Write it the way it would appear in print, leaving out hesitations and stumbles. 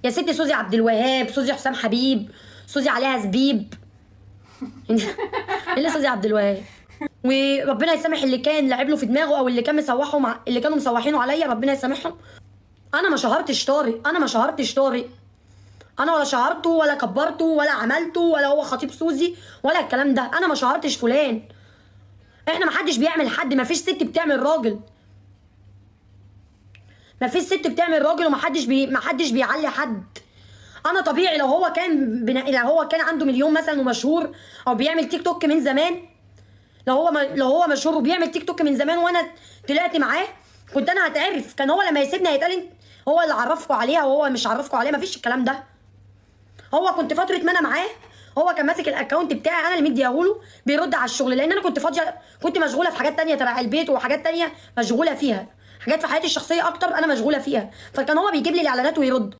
يا ستي سوزي عبد الوهاب، سوزي حسام حبيب، سوزي عليها زبيب. ايه اللي سوزي عبد الوهاب؟ وربنا يسامح اللي كان لعب له في دماغه او اللي كان مسوحة مع اللي كانوا مسوحينه عليا، ربنا يسامحهم. انا ما شهرتش طارق، انا ما شهرتش طارق، انا ولا شهرته ولا كبرته ولا عملته ولا هو خطيب سوزي ولا الكلام ده. انا ما شهرتش فلان. احنا ما حدش بيعمل حد، ما فيش ست بتعمل راجل، ما فيش ست بتعمل راجل، وما ما حدش بيعلي حد. انا طبيعي لو هو كان لو هو كان عنده مليون مثلا ومشهور او بيعمل تيك توك من زمان، لو هو مشهور وبيعمل تيك توك من زمان وانا طلعت معاه كنت انا هتعرف. كان هو لما يسيبني هيتقال هو اللي عرفكوا عليها وهو مش عرفكوا عليها، مفيش الكلام ده. هو كنت فترة ما انا معاه هو كان ماسك ال account بتاعي، انا اللي مديهوله بيرد على الشغل، لان انا كنت فاضية، كنت مشغولة في حاجات تانية تبع البيت وحاجات تانية مشغولة فيها، حاجات في حياتي الشخصية اكتر انا مشغولة فيها، فكان هو بيجيب لي الاعلانات ويرد.